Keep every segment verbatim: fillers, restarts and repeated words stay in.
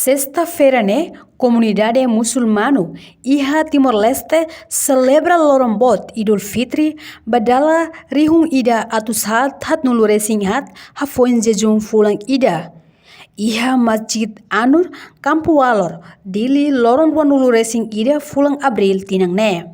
Sesta-feira ne'e, komunidade musulmanu iha Timor-Leste selebra loron boot Idul Fitri ba dala rihun ida atus haat haatnulu resin haat hafoin jejún fulan ida. Iha Masjid An-Nur, Kampu Alor, Dili, loron ruanulu resin ida fulan Abríl tinan ne'e.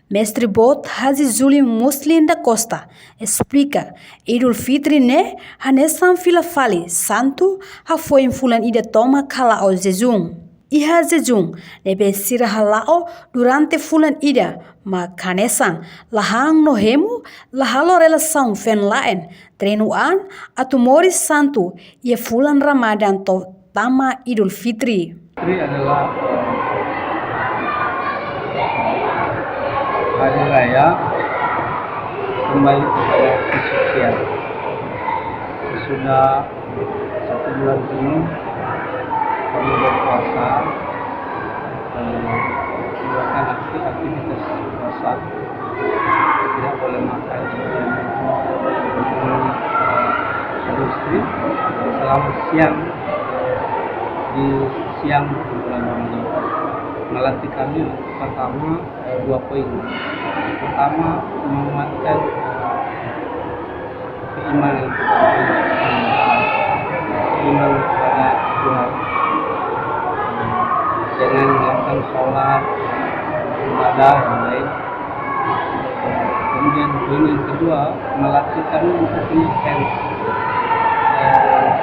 Mestre boot Haji Zuli Muslim da Costa esplika, Idul Fitri ne'e hanesan fila fali santu hafoin fulan ida tomak hala'o jejún. Iha jejún ne'ebé sira hala'o durante fulan ida, mak hanesan la han no hemu, la halo relasaun feen-la'en, treinu an, atu moris santu iha fulan Ramadan to'o tama Idul Fitri. Fitri adalah, eh, hari raya kembali kepada kesucian. Sesudah satu bulan penuh kami berpuasa, eh, melakukan akti-, aktivitas puasa. Tidak boleh makan, tidak boleh minum, eh, sudah istri selama siang, di siang bulan Ramadan. Melatih kami pertama, eh, dua poin. Pertama, menguatkan, eh, keimanan kita, keimanan kepada Tuhan. Dengan melakukan sholat, ibadah, dan lain. Kemudian poin yang kedua, melatih kami untuk punya sense, eh,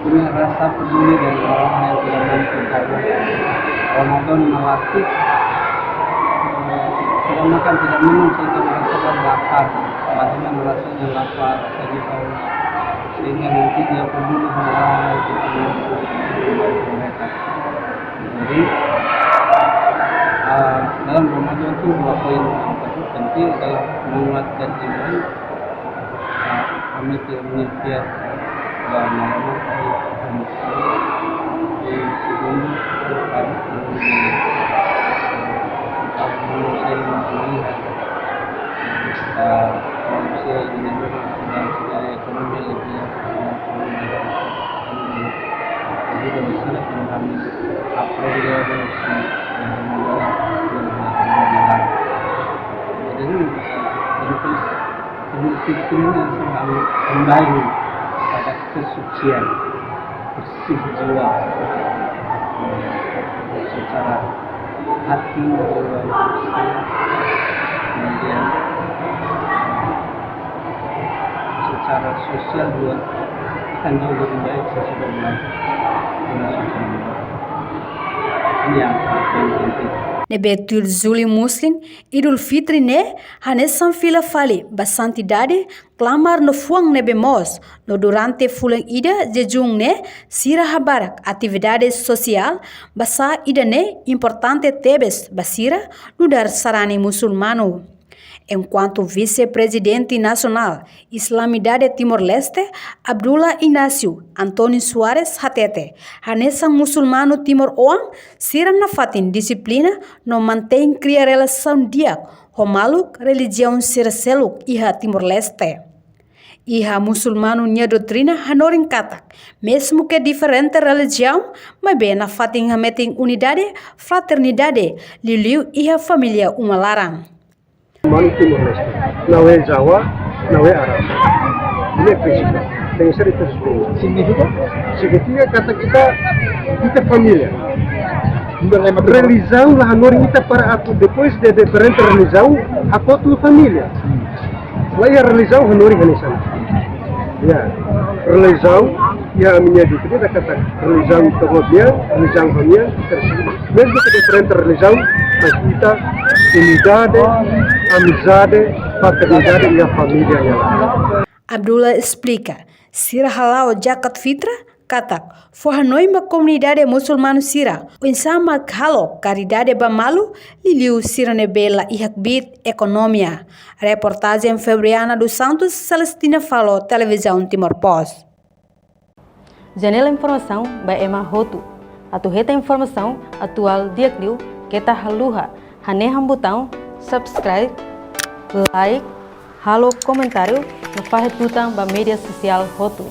punya rasa peduli dari orang-orang yang tidak mampu, karena Ramadan melatih, eh, tidak makan, tidak minum sehingga merasakan lapar. Bagaimana rasanya lapar, rasanya haus, sehingga nanti dia peduli sama orang-orang yang tidak mampu membantu mereka. Jadi, eh, dalam Ramadan itu dua poin yang penting adalah menguatkan iman, eh, kami tidak menyepiat, eh, malam hari, eh, di sebelum, eh, saya melihat, eh, manusia di Indonesia dan sebenarnya ekonomi lebih, eh, jadi dari sana pun kami apresiasi, eh, jadi, eh, terus berpikir ini langsung kami kembali pada kesucian, bersih jiwa, eh, secara hati, jiwa, bersih. Kemudian, secara sosial juga akan jauh lebih baik sesudah bulan, bulan suci Ramadan. Ini yang paling penting. Ne'ebé tuir Zuli Muslim, Idul Fitri ne'e hanesan fila fali ba santidade, klamar no fuan ne'ebé moos, no durante fulan ida jejún ne'e sira habarak atividade sosiál, basá ida-ne'e importante tebes ba sira nu'udar sarani musulmanu. Enkuantu Vise-Prezidente Nasionál Islamidade Timor-Leste, Abdullah Inácio António Soares hatete, hanesan musulmanu timoroan, sira nafatin dixiplina no mantein kria relasaun di'ak ho maluk relijiaun sira seluk iha Timor-Leste. Iha musulmanu nia doutrina hanorin katak, mezmu ke diferente relijiaun, maibé nafatin hametin unidade, fraternidade, liuliu iha família uma laran. Manu Timor-Leste. Não é Jawa, não é árabe. Ini prinsip. Tem que ser itu. Signifika? Signifika katak ita, ita família. Relijiaun la hanorin ita para atu, depois de diferente relijiaun, hakotu família. La iha relijiaun hanorin hanesan. Ya, relijiaun, ya, ami-nia doutrina katak relijiaun to'o nian, relijiaun família, terus. Mezmu ke diferente relijiaun, mas ita unidade, amizade, fraternidade iha família nian. Abdullah esplika, sira hala'o zakat fitrah, katak fó hanoin ba komunidade musulmanu sira oinsá mak halo karidade ba malu, liuliu sira ne'ebé la iha kbiit ekonomia. Reportajen Febriana dos Santos, Celestina Falo, Televizaun Timor Post. Janela informasaun ba ema hotu. Atu hetan informasaun atuál di'ak liu, keta haluha hanehan butaun subscribe, like, halo komentáriu no fahe tutan ba média sosiál hotu.